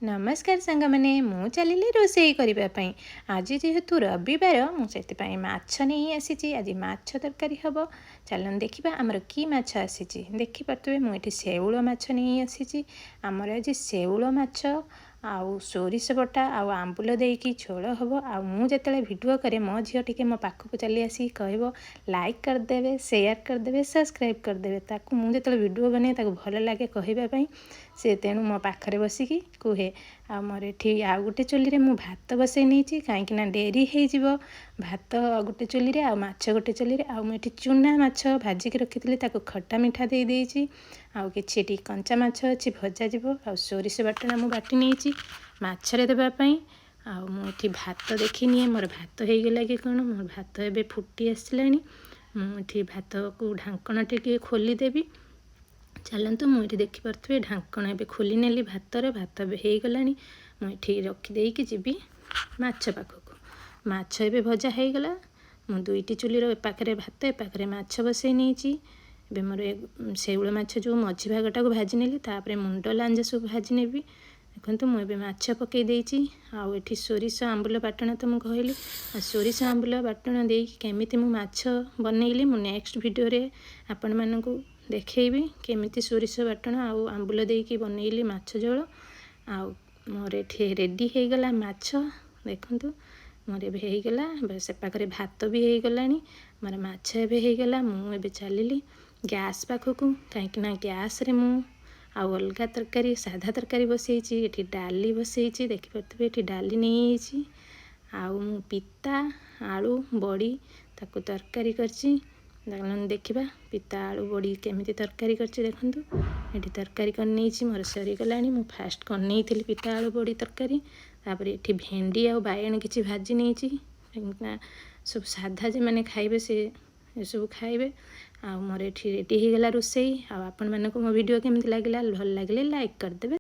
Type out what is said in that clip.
ନମସ୍କାର ସାଙ୍ଗମାନେ, ମୁଁ ଚାଲିଲି ରୋଷେଇ କରିବା ପାଇଁ। ଆଜି ଯେହେତୁ ରବିବାର, ମୁଁ ସେଥିପାଇଁ ମାଛ ନେଇ ଆସିଛି। ଆଜି ମାଛ ତରକାରୀ ହେବ। ଚାଲନ୍ତୁ ଦେଖିବା ଆମର କି ମାଛ ଆସିଛି। ଦେଖିପାରୁଥିବେ, ମୁଁ ଏଠି ଶେଉଳ ମାଛ ନେଇ ଆସିଛି। ଆମର ଆଜି ଶେଉଳ ମାଛ ଆଉ ସୋରିଷ ବଟା ଆଉ ଆମ୍ବୁଲ ଦେଇକି ଝୋଳ ହେବ। ଆଉ ମୁଁ ଯେତେବେଳେ ଭିଡ଼ିଓ କରେ, ମୋ ଝିଅ ଟିକେ ମୋ ପାଖକୁ ଚାଲି ଆସିକି କହିବ, ଲାଇକ୍ କରିଦେବେ, ସେୟାର କରିଦେବେ, ସବସ୍କ୍ରାଇବ୍ କରିଦେବେ। ତାକୁ ମୁଁ ଯେତେବେଳେ ଭିଡ଼ିଓ ବନାଏ, ତାକୁ ଭଲ ଲାଗେ କହିବା ପାଇଁ। ସେ ତେଣୁ ମୋ ପାଖରେ ବସିକି କୁହେ। ଆଉ ମୋର ଏଠି ଆଉ ଗୋଟେ ଚୁଲିରେ ମୁଁ ଭାତ ବସେଇ ନେଇଛି, କାହିଁକିନା ଡେରି ହେଇଯିବ। ଭାତ ଗୋଟେ ଚୁଲିରେ ଆଉ ମାଛ ଗୋଟେ ଚୁଲିରେ। ଆଉ ମୁଁ ଏଠି ଚୁନା ମାଛ ଭାଜିକି ରଖିଥିଲି, ତାକୁ ଖଟା ମିଠା ଦେଇ ଦେଇଛି। ଆଉ କିଛି ଏଠି କଞ୍ଚା ମାଛ ଅଛି, ଭଜା ଯିବ। ଆଉ ସୋରିଷ ବାଟଣା ମୁଁ ବାଟି ନେଇଛି ମାଛରେ ଦେବା ପାଇଁ। ଆଉ ମୁଁ ଏଠି ଭାତ ଦେଖିନିଏ, ମୋର ଭାତ ହେଇଗଲା କି କ'ଣ। ମୋର ଭାତ ଏବେ ଫୁଟି ଆସିଲାଣି। ମୁଁ ଏଠି ଭାତକୁ ଢାଙ୍କଣା ଟିକେ ଖୋଲିଦେବି। ଚାଲନ୍ତୁ, ମୁଁ ଏଠି ଦେଖିପାରୁଥିବେ, ଢାଙ୍କଣ ଏବେ ଖୋଲି ନେଲି ଭାତର। ଭାତ ଏବେ ହେଇଗଲାଣି। ମୁଁ ଏଠି ରଖିଦେଇକି ଯିବି ମାଛ ପାଖକୁ। ମାଛ ଏବେ ଭଜା ହେଇଗଲା। ମୁଁ ଦୁଇଟି ଚୁଲିର ଏପାଖରେ ଭାତ, ଏପାଖରେ ମାଛ ବସେଇ ନେଇଛି। ଏବେ ମୋର ଶେଉଳ ମାଛ ଯେଉଁ ମଝି ଭାଗଟାକୁ ଭାଜି ନେଲି, ତାପରେ ମୁଣ୍ଡ, ଲାଞ୍ଜ ସବୁ ଭାଜି ନେବି। ଦେଖନ୍ତୁ, ମୁଁ ଏବେ ମାଛ ପକାଇ ଦେଇଛି। ଆଉ ଏଠି ସୋରିଷ ଆମ୍ବୁଲ ବାଟଣା ତ ମୁଁ କହିଲି। ଆଉ ସୋରିଷ ଆମ୍ବୁଲ ବାଟଣା ଦେଇକି କେମିତି ମୁଁ ମାଛ ବନେଇଲି, ମୁଁ ନେକ୍ସଟ ଭିଡ଼ିଓରେ ଆପଣମାନଙ୍କୁ ଦେଖେଇବି, କେମିତି ସୋରିଷ ବାଟଣା ଆଉ ଆମ୍ବୁଲ ଦେଇକି ବନେଇଲି ମାଛ ଝୋଳ। ଆଉ ମୋର ଏଠି ରେଡ଼ି ହେଇଗଲା ମାଛ। ଦେଖନ୍ତୁ, ମୋର ଏବେ ହେଇଗଲା। ସେ ପାଖରେ ଭାତ ବି ହେଇଗଲାଣି। ମୋର ମାଛ ଏବେ ହେଇଗଲା। ମୁଁ ଏବେ ଚାଲିଲି ଗ୍ୟାସ୍ ପାଖକୁ, କାହିଁକିନା ଗ୍ୟାସ୍ରେ ମୁଁ ଆଉ ଅଲଗା ତରକାରୀ, ସାଧା ତରକାରୀ ବସେଇଛି। ଏଠି ଡାଲି ବସେଇଛି। ଦେଖିପାରୁଥିବେ, ଏଠି ଡାଲି ନେଇଯାଇଛି। ଆଉ ମୁଁ ପିତା ଆଳୁ ବଡ଼ି ତାକୁ ତରକାରୀ କରିଛି। ଦେଖିବା ପିତା ଆଳୁ ବଡ଼ି କେମିତି ତରକାରୀ କରିଛି। ଦେଖନ୍ତୁ, ଏଠି ତରକାରୀ କରିନେଇଛି, ମୋର ସରିଗଲାଣି। ମୁଁ ଫାଷ୍ଟ କରିନେଇଥିଲି ପିତା ଆଳୁ ବଡ଼ି ତରକାରୀ। ତାପରେ ଏଠି ଭେଣ୍ଡି ଆଉ ବାଇଗଣ କିଛି ଭାଜି ନେଇଛି, କାହିଁକିନା ସବୁ ସାଧା ଯେଉଁମାନେ ଖାଇବେ, ସେ ଏସବୁ ଖାଇବେ। ଆଉ ମୋର ଏଠି ରେଡ଼ି ହେଇଗଲା ରୋଷେଇ। ଆଉ ଆପଣମାନଙ୍କୁ ମୋ ଭିଡ଼ିଓ କେମିତି ଲାଗିଲା? ଭଲ ଲାଗିଲେ ଲାଇକ୍ କରିଦେବେ।